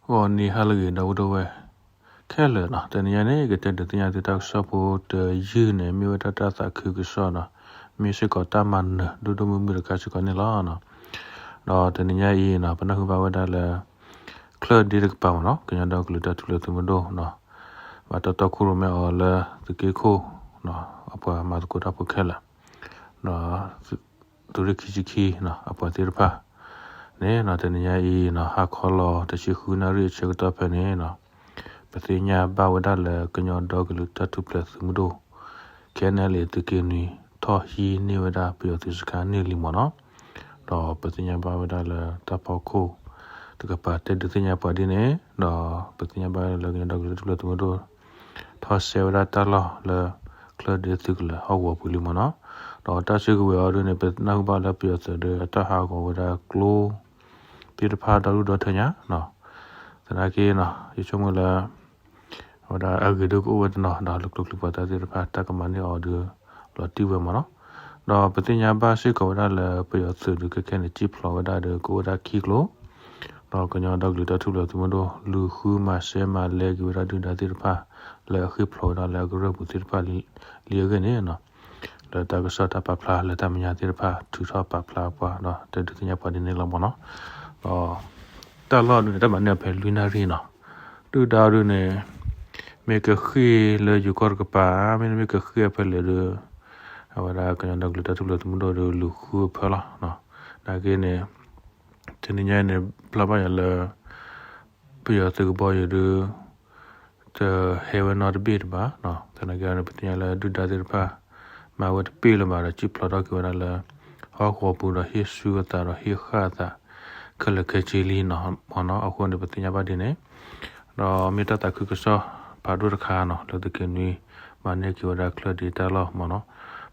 ဂီၤနံၤဟါလၢအဂ့ၤ ဒီပုၢ်ဝဲၢ်ခဲလၢာ်နီၤ, တနံၤညါန့ၣ် ကတဲဒုးသ့ၣ်ညါသုတၢ်ကစီၣ်ဖိတယုၢ်န့ၣ် မ့ၢ်ဝဲဒၣ်တၢ်သးခုကစီၣ်နီၤ, မ့ၢ်စ့ၢ်ကီးတၢ်မၤနၢၤဒိၣ်ဒိၣ်မုၢ်မုၢ်တခါစ့ၢ်ကီးန့ၣ်လီၤ. ဒီးတနံၤညါအံၤနီၤ ပနၢ်ဟူဘၣ်ဝဲဒၣ်လၢ ချၢၣ်ဒ့တကပၤမ့ၢ်နီၤ, ကညီဒီကလုာ်တၢ်ထူၣ်ဖျဲးသုးမုၢ်ဒိၣ်နီၤ, ဘၣ်တီတီခိၣ်ရိၣ်မဲအီၤလၢသုးက့ခိၣ်နီၤ, အပှၤမၤသကိးတၢ်ဖိခဲလၢာ် ဒီး သုးရ့ၣ်ခံဆံခံနီၤ အပှၤသ့ၣ်တဖၣ်န့ၣ်နီၤ, တနံၤညါအံၤနီၤ ဟါခီလီၤတဆံဃုနၣ်ရံၣ်အဆၢကတီၢ်ဖဲန့ၣ်နီၤ, ပသ့ၣ်ညါဘၣ်ဝဲဒၣ်လၢကညီဒီကလုာ်တၢ်ထူၣ်ဖျဲးသုးမုၢ်ဒိၣ် ခဲနလ့ သုးက့နွံ ထီၣ်ဟံးန့ၢ်ဝဲဒၣ်ပယီၤသုးစခါန့ၣ်လံမ့ၢ်နီၤ, ဒီးပသ့ၣ်ညါဘၣ်ဝဲဒၣ်လၢတၢ်ဖီခိၣ်တကပၤတဲဒုးသ့ၣ်ညါပှၤဒ်န့ၣ်, ဒီးပသ့ၣ်ညါဘၣ်လၢကညီဒီကလုာ်တၢ်ထူၣ်ဖျဲးသုးမုၢ်ဒိၣ် ထီၣ်စဲဝဲဒၣ်တၢ်လီၢ်လၢ ချၢၣ်ဒ့သုးကလၢၤဟီၣ်ကဝီၤပူၤလံမ့ၢ်နီၤ, ဒီးတၢ်စုကဝဲၤအီၤဒ်န့ၣ် ပနၢ်ဟူဘၣ်လၢပယီၤသုးဒီးအတၢ်ဟးဂီၤဝဲဒၣ်ကျိ သ့ၣ်တဖၣ်ဒီဒူၣ်ဒီထၢညါနီၤ, သနာ်က့နီၤ ယဆိကမိၣ်လၢ အဝဲဒၣ်အဂ့ၤဒိၣ်ကအိၣ်ဝဲတနီၤ ဒီးလၢကျိချံပှၤသၣ်သ့ၣ်တဖၣ် တၢ်ကမၤန့ၢ်အီၤဒီး လီၤတံၢ်ဝဲမ့ၢ်နီၤ, ဒီးပသ့ၣ်ညါဘၣ်စ့ၢ်ကီးဝဲဒၣ်လၢပယီၤသုးဒုးခဲခဲန့ၣ် စံၣ်ဖျိးဝဲဒၣ်ဒီးကအိၣ်ဝဲဒၣ်ခံကျိၤ, ဒီးကညီဒီကလုာ်တၢ်ထူၣ်ဖျဲးသုးမုၢ်ဒိၣ် လူၤဃုမၤစၢၤမၤလဲက့ၤဝဲဒၣ်ဒုၣ်ဒါသ့ၣ်တဖၣ် လၢအဃ့ၢ်ဖျိးဝဲဒၣ်လၢအကရၢၢ်ပူၤသ့ၣ်တဖၣ်လံအဂ့ၢ်န့ၣ် လၢတၢ်ကစီၣ်တၢ်ပာ်ဖျါလၢတၢ်မဲာ်ညါသ့ၣ်တဖၣ် ထုးထီၣ်ပာ်ဖျါပှၤဒီးတဲဒုးသ့ၣ်ညါပှၤဒ်န့ၣ်လီၤမ့ၢ်နီၤ, ဒီး တၢ်လီၢ်ဒ်န့ၣ် တၢ်မၤန့ၢ်အီၤဖဲလွံၢ်နၣ်ရံၣ်နီၤ, ဒုၣ်ဒါဒ်န့ၣ် မ့ၢ်ကဃ့ၢ်လၢယိၤကီၢ်တကပၤ မ့တမ့ၢ်ကဃ့ၢ်အဖဲလဲၣ်ဒီး အဝဲဒၣ်ကညီဒီကလုာ်တၢ်ထူၣ်ဖျဲးသုးမုၢ်ဒိၣ်ဒီးလူၤဃုအဖၢလီၤ, နာ်က့န့ၣ် တနံၤညါအံၤန့ၣ် ပျၢ်ဘၣ်ယၤလၢ ပယီၤသုးကဘီယူၤဒီး တဟဲဝဲနီတဘ့ၣ်တဘၣ်, သနာ်က့န့ၣ် ပသ့ၣ်ညါလၢဒုၣ်ဒါသ့ၣ်တဖၣ် မၤဝဲတဘ့ၣ်လၢၤဘၣ်ဒီး စံၣ်ဖျိးထီၣ်က့ၤဝဲဒၣ်လၢ ဟီၣ်ကဝီၤပူၤဒီးဟ့ၣ်ဆူအသးဒီးဟ့ၣ်ဃၣ်အသး ခဲလၢာ်ခဲဆ့လံနီၤမ့ၢ်နီၤ, အဃိန့ၣ် ပသ့ၣ်ညါဘၣ်ဒ်န့ၣ် ဒီးမ့ၢ်တၢ်သးခုကစီၣ်ဖးဒိၣ်တခါနီၤ လၢသုးက့နွံ မၤန့ၢ်က့ၤဝဲဒၣ်ချၢၣ်ဒ့တၢ်လီၢ်မ့ၢ်နီၤ,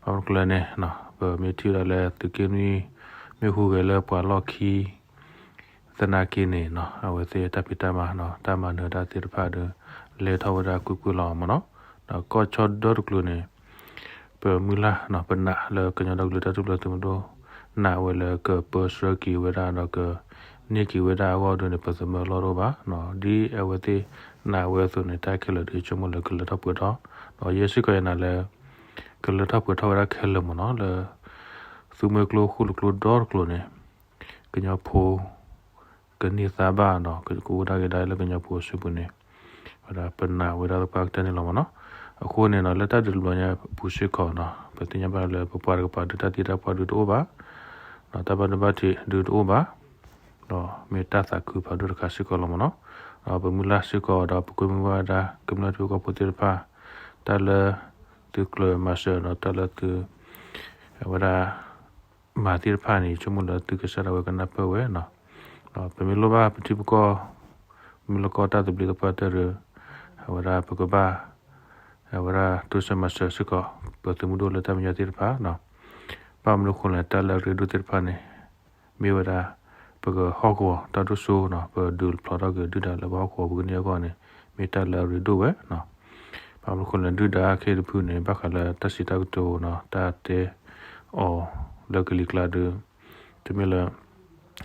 ဘၣ်မနုၤလဲၣ်န့ၣ် ပမ့ၢ်ထံၣ်ဝဲဒၣ်လၢသုးက့နွံ မ့ၢ်ဟူးဂဲၤလၢပှၤလီၢ်ခံ သနာ်က့န့ၣ်နီၤ အဝဲသ့ၣ်တၢ်ဖံးတၢ်မၤနီၤ တၢ်မၤနၢၤတၢ်သ့ၣ်တဖၣ်ဒီး လဲၤထီၣ်ဝဲဒၣ်ကွ့ၢ်ကွ့ၢ်လီၤမ့ၢ်နီၤ, ဒီးကီၢ်ဆီဒီတကျိၤန့ၣ် ပမုၢ်လၢ်နီၤ ပနာ်လၢကညီဒီကလုာ်တၢ်ထူၣ်ဖျဲးသုးမုၢ်ဒိၣ် နာ်ဝဲလၢကပၢဆှၢက့ၤဝဲဒၣ်ဒီးကန့ၢ်က့ၤဝဲဒၣ်အဂီၢ်ဒ်န့ၣ် ပသမၢလီၢ်တအိၣ်ဘၣ်နီၤ, ဒ်အဝဲသ့ၣ်နာ်ဝဲအသိးန့ၣ် တၢ်ခဲလၢာ်ဒုးဆိကမိၣ်လၢကလၢထီၣ်ပှဲၤထီၣ်, ဒီးယဲစ့ၢ်ကီးယနာ်လၢ ကလၢထီၣ်ပှဲၤထီၣ်ဝဲဒၣ်ခဲလၢာ်မ့ၢ်နီၤ လၢ သူမွဲကျိဃိၣ်လၢကျိဒီတကျိၤန့ၣ် ကညီဖိ ကန့ၢ်သါဘၣ်ဒီး ကအိၣ်ဒၣ်က့ၤဒၣ်လၢကညီဖိစုပူၤန့ၣ် ဝဲဒၣ်ပနာ်ဝဲဒၣ်သပှၢ်ကတၢၢ်န့ၣ်လီၤမ့ၢ်နီၤ, အဃိန့ၣ်နီၤ လၢတၢ်ဒုးတဘျီညါအပူၤစ့ၢ်ကီးနီၤ ပသ့ၣ်ညါဘၣ်လၢပပှၤတကပၤဒုးတၢ်သံတၢ်ပှၢ်ဒုးတအိၣ်ဘၣ်, ဒီးတၢ်ဘၣ်ဒိဘၣ်ထံးဒုးတအိၣ်ဘၣ်, ဒီးမ့ၢ်တၢ်သးခုဖးဒိၣ်တခါစ့ၢ်ကီးလီၤမ့ၢ်နီၤ, ဒီးပမုၢ်လၢ်စ့ၢ်ကီးဒီးပကွဲမုာ်ဘၣ်ဝဲဒၣ် ကမျၢၢ်ထံဖိကီၢ်ဖိသ့ၣ်တဖၣ် တၢ်လၢ သုးကျၢၤမၤစၢၤဒီးတၢ်လၢသု အဝဲဒၣ် မၤသ့ၣ်တဖၣ်န့ၣ် ဆိကမိၣ်လၢသုကစၢ်ဒၣ်ဝဲကနၢ်ပၢၢ်ဝဲနီၤ, ဒီးပမ့ၢ်လိၣ်ဘၣ်ပထံပကီၢ် ပမ့ၢ်လိၣ်ကီၢ်တၢ်သဘျ့သပှၢ်တၢၢ်ဒီး အဝဲဒၣ်ပကဘၣ် အဝဲဒၣ်တိစၢၤမၤစၢၤစ့ၢ်ကီး ပသုးမုၢ်ဒိၣ်လၢတၢ်မဲာ်ညါသ့ၣ်တဖၣ်နီၤ, ဘၣ်မနုၤအဃိလဲၣ် တၢ်လၢအရ့ဒိၣ်သ့ၣ်တဖၣ်န့ၣ် မ့ၢ်ဝဲဒၣ် ပကဟီၣ်ကဝီၤတၢ်ဒိၣ်စိနီၤ ပဒုးဖျိးထီၣ်က့ၤဒုၣ်ဒါလၢပဟီၣ်ကဝီၤပူၤကန့ၢ်အဂီၢ်န့ၣ် မ့ၢ်တၢ်လၢအရ့ဒိၣ်ဝဲနီၤ, ဘၣ်မနုၤအဃိလဲၣ် ဒုၣ်ဒါခဲအံၤတဖုန့ၣ် ဘၣ်ဃးလၢတၢ်စံးတၢ်ကတိၤနီၤ တၢ်တဲအီၤလၢကလံၤကျါဒီး တမ့ၢ်လၢ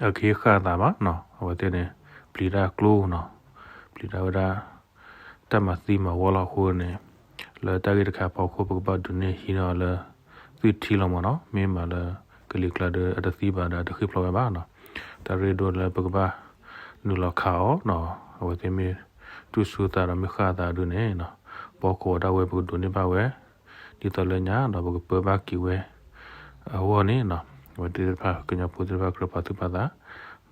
အကဟ့ၣ်ဃၣ်အသးဘၣ်နီၤ, အဝဲသ့ၣ်န့ၣ် ပျံၤတၢ်ကျိနီၤ, ပျံၤတၢ်ဝဲဒၣ် တၢ်မၤသံမၤဝီလီၤအဃိန့ၣ် လၢတၢ်ဂ့ၢ်တခါအဖီခိၣ် ပကဘၣ်ဒုးန့ၢ်ဟံးန့ၢ်အီၤလၢ သုးထံလီၤမ့ၢ်နီၤ, မ့ၢ်မးလၢကလံၤကျါဒီး အတသံဘၣ်ဒီး အတဃ့ၢ်ဖျိးဝဲဘၣ်နီၤ, တၢ်ရ့ဒိၣ်လၢပကဘၣ်နုာ်လီၤခးအီၤနီၤ, အဝဲသ့ၣ်မ့ၢ်တူၢ်ဆူသးဒီးမ့ၢ်ဃၣ်အသးဒုးန့ၣ်နီၤ, ပှၤဟီၣ်ကဝီၤဒၣ်ဝဲပကဒိးန့ၢ်ဘၣ်ဝဲ ဒ်သိးလၢညါဒီးပကပၢဘၣ်က့ၤဝဲ အဂီၢ်န့ၣ်နီၤ, အဝဲသ့ၣ်တဖၣ် ကညီဖိသ့ၣ်တဖၣ်ကြၢးပာ်သူၣ်ပာ်သး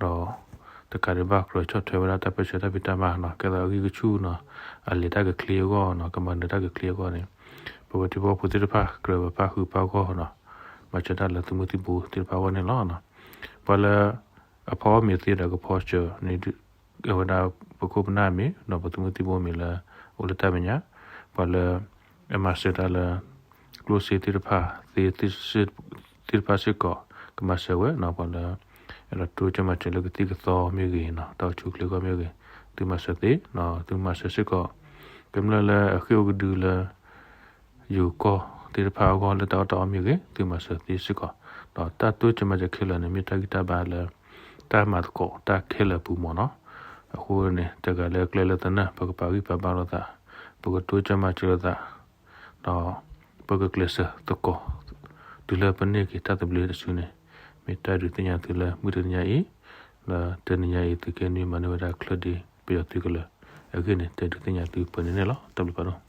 ဒီး တကးဒံးဘၣ်ကြၢးဆီၣ်ထွဲဝဲဒၣ်တၢ်ပၢဆှၢတၢ်ဖံးတၢ်မၤနီၤ, ကဲသးအဂံၢ်ကဆူၣ်နီၤ, အလဲၤတၢ်ကချ့အဂီၢ်နီၤ, ကမၤနၢၤတၢ်ကချ့အဂီၢ်န့ၣ်, ပဝဲထံဖိကီၢ်ဖိသ့ၣ်တဖၣ် ကြၢးပာ်ဃုာ်ပာ်ဂီၢ်နီၤ, မၤစၢၤတၢ်လၢသုးမုၢ်သံၣ်ဘိသ့ၣ်တဖၣ်အဂီၢ်န့ၣ်လီၤ. ပှၤလၢ အဖီအီၣ်မ့ၤသ့ဒီးကဖီစၢၤန့ၣ် အဝဲဒၣ် ပခိၣ်ပနၢ်မ့ၤ ဒီးပသုးမုၢ်သံၣ်ဘိမ့ၤလၢ အိၣ်လၢတၢ်မဲာ်ညါ, ပှၤလၢ အမၤစၢၤတၢ်လၢ ကျိၣ်စ့သ့ၣ်တဖၣ် သ့ သ့ၣ်တဖၣ်စ့ၢ်ကီး ကမၤစၢၤဝဲနီၤ, ပှၤလၢ အဲၣ်ဒိးတိစၢၤမၤစၢၤလၢကသံၣ်ကသီမ့ၢ်ဂ့ၤနီၤ, တၢ်အိၣ်ဆူၣ်အိၣ်ချ့အဂီၢ်မ့ၢ်ဂ့ၤ, သုမၤစၢၤသ့နီၤ, သုမၤစၢၤစ့ၢ်ကီး ကမျၢၢ်လၢအဃ့ၢ်အိၣ်ကဒုလၢ ယိၤကီၢ်သ့ၣ်တဖၣ်အဂီၢ် လၢတၢ်အီၣ်တၢ်အီမ့ၢ်ဂ့ၤ သုမၤစၢၤသ့စ့ၢ်ကီး, ဒီးတၢ်တိစၢၤမၤစၢၤခဲလၢာ်န့ၣ် မ့ၢ်တၢ်ဂံၢ်တၢ်ဘါလၢ တၢ်မၤသကိးတၢ်ခဲလၢာ်အပူၤမ့ၢ်နီၤ, အဃိန့ၣ် တဂၤလၢကျဲလၢသနၢၣ် ပကပာ်ဂံၢ်ပာ်ဘါလိာ်သး, ပကတိစၢၤမၤစၢၤလိာ်သး, ဒီးပကကျဲးစၢးသကိး တုၤလၢပန့ၢ်က့ၤတၢ်သဘျ့တစုန့ၣ်, မ့ၢ်တၢ်ဒုးသ့ၣ်ညါသုလၢမုၢ်တနံၤညါအံၤ, လၢတနံၤညါအံၤ သုးက့နွံမၤန့ၢ်ဝဲဒၣ်ချၢၣ်ဒ့ပယီၤသုးကလၢၤ, အဂ့ၢ်န့ၣ် တၢ်ဒုးသ့ၣ်ညါသုပှဲၤန့ၣ်န့ၣ်လီၤ. တၢ်ဘျုးဖးဒိၣ်.